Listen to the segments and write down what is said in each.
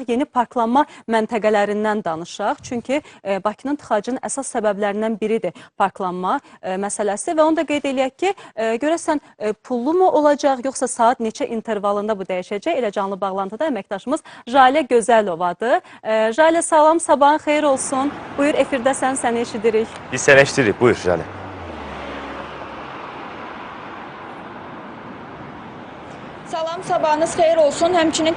Yeni parklanma məntəqələrindən danışaq. Çünki Bakının tıxacının əsas səbəblərindən biridir parklanma məsələsi və onu da qeyd eləyək ki, görəsən pullu mu olacaq, yoxsa saat neçə intervalında bu dəyişəcək? Elə canlı bağlantıda əməkdaşımız Jalə Gözəlovadır. Jalə, salam, sabahın xeyir olsun. Buyur, efirdəsən, səni eşidirik. Biz səni eşidirik. Buyur Jalə. Salam, sabahınız xeyir olsun. Həmçinin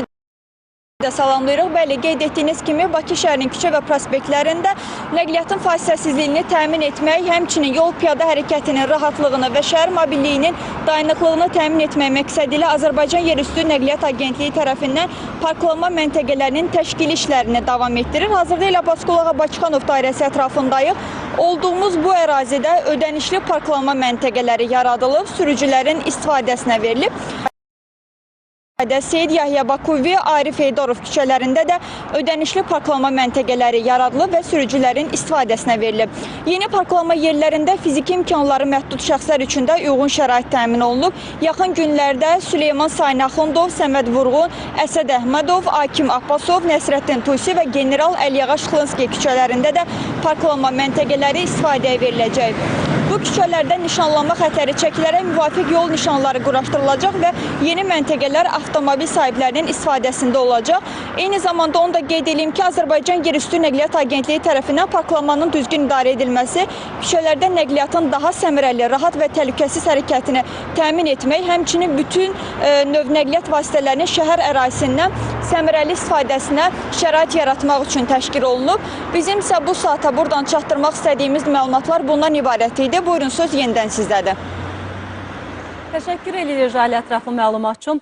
də salamlayırıq. Bəli, qeyd etdiyiniz kimi Bakı şəhərinin küçə və prospektlərində nəqliyyatın fasiləsizliyini təmin etmək, həmçinin yol piyada hərəkətinin rahatlığını və şəhər mobilliyinin dayanıqlığını təmin etmək məqsədi ilə Azərbaycan Yerüstü Nəqliyyat Agentliyi tərəfindən parklanma məntəqələrinin təşkili işlərini davam etdirir. Hazırda elə Abbasqulu Ağa Bakıxanov dairəsi ətrafındayıq. Olduğumuz bu ərazidə ödənişli parklanma məntəqələri yaradılıb, sürücülərin istifadəsinə verilib. Seyid Yahya Bakuvi, Arif Heydərov küçələrində də ödənişli parklanma məntəqələri yaradılıb və sürücülərin istifadəsinə verilib. Yeni parklanma yerlərində fiziki imkanları məhdud şəxslər üçün də uyğun şərait təmin olunub. Yaxın günlərdə Süleyman Sayın Axundov, Səməd Vurğun, Əsəd Əhmədov, Akim Abbasov, Nəsrəddin Tusi və General Əliağa Şıxlınski küçələrində də parklanma məntəqələri istifadəyə veriləcək. Bu küçələrdə nişanlanma xətəri çəkilərək müvafiq yol nişanları quraşdırılacaq və yeni məntəqələr avtomobil sahiblərinin istifadəsində olacaq. Eyni zamanda onu da qeyd edeyim ki, Azərbaycan Yerüstü Nəqliyyat Agentliyi tərəfindən parklanmanın düzgün idarə edilməsi, küçələrdə nəqliyyatın daha səmərəli, rahat və təhlükəsiz hərəkətini təmin etmək, həmçinin bütün növ nəqliyyat vasitələrinin şəhər ərazisindən səmərəli istifadəsinə şərait yaratmaq üçün təşkil olunub. Bizim isə bu saata buradan çatdırmaq istədiyimiz məlumatlar bundan ibarət idi. Buyurun, söz yenidən sizdədir. Təşəkkür edirik Jalə, ətraflı məlumat üçün.